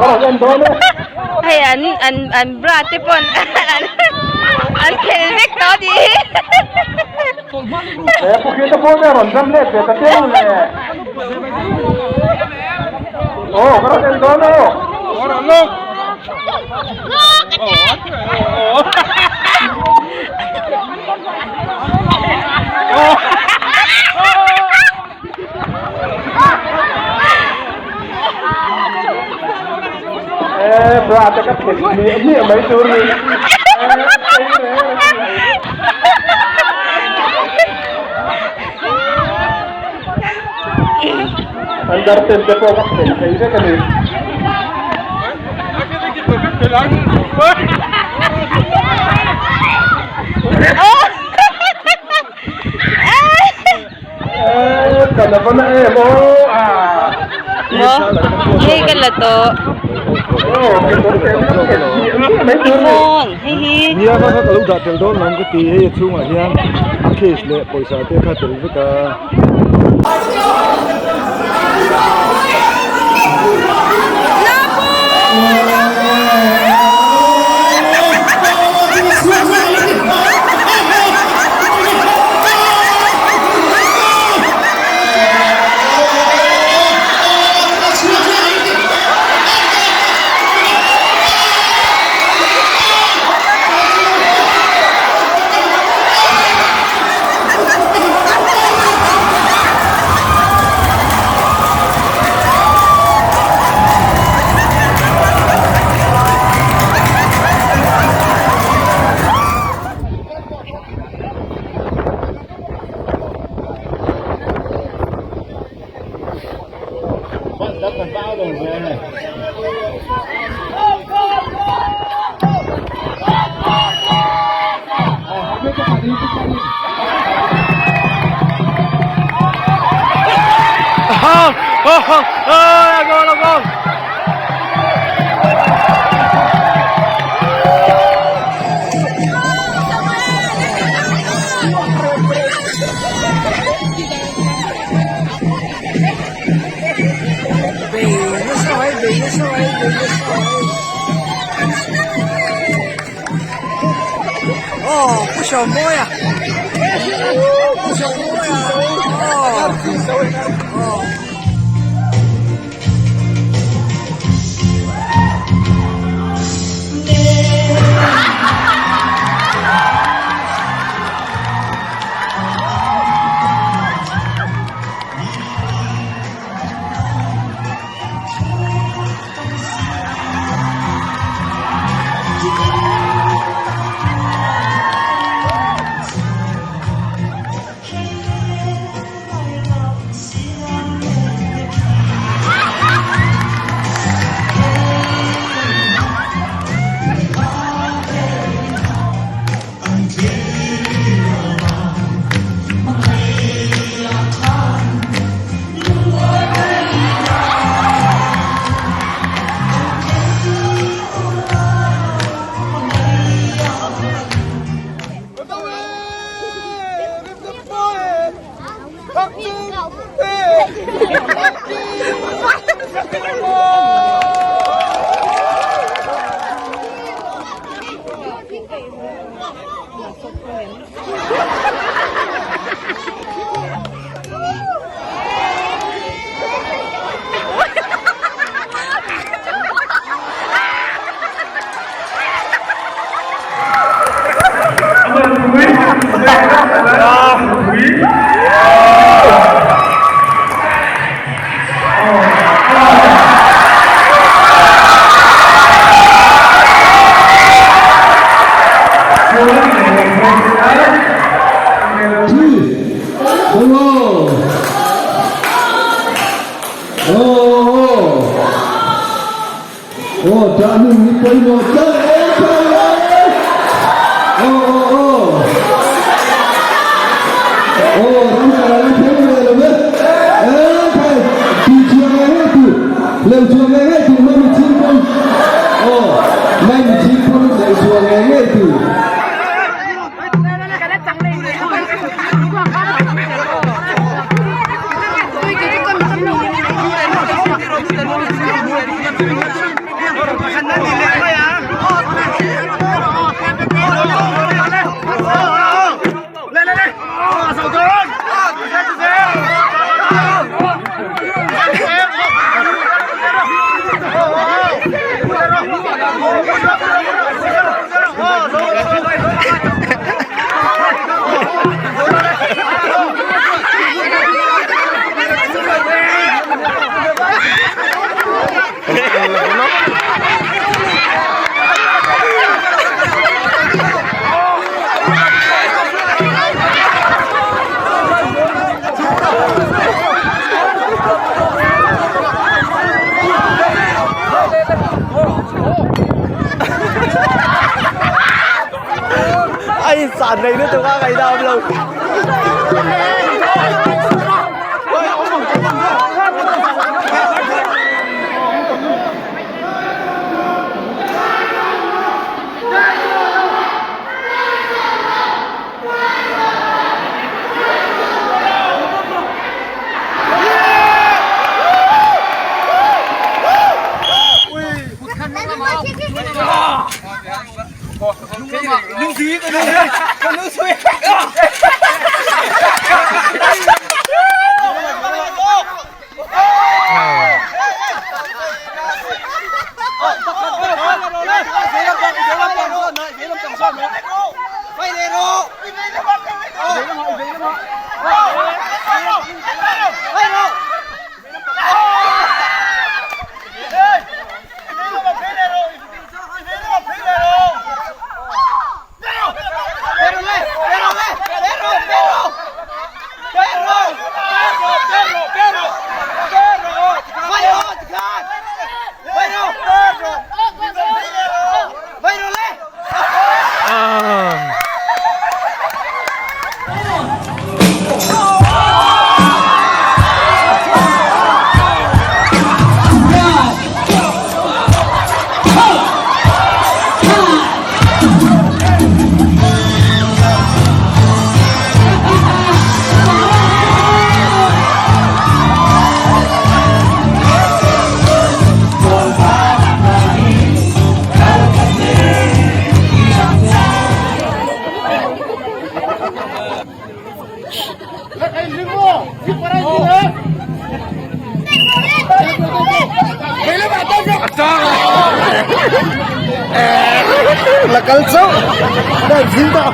rawn en dawn e. Hei an an an bra te pawn an an khel vek tawh a nih hi. He pu Hriata pawh nia rawn dam let ve ta teu le. Aw ka rawn en dawn aw. Ee bra te ka phet hmiah hmiah mai tur ni. An dar ten te pawh ka phen thei vek a ni. Maw hei ka la tawh i phone hei hi. Nia kha kha ka lo dah tel dawn lawm ka ti hei a chhungah hian a case leh pawisa te kha tel vek a. in san rei lutuk a ngaihna awm lo. La kal chauh dan zing ta.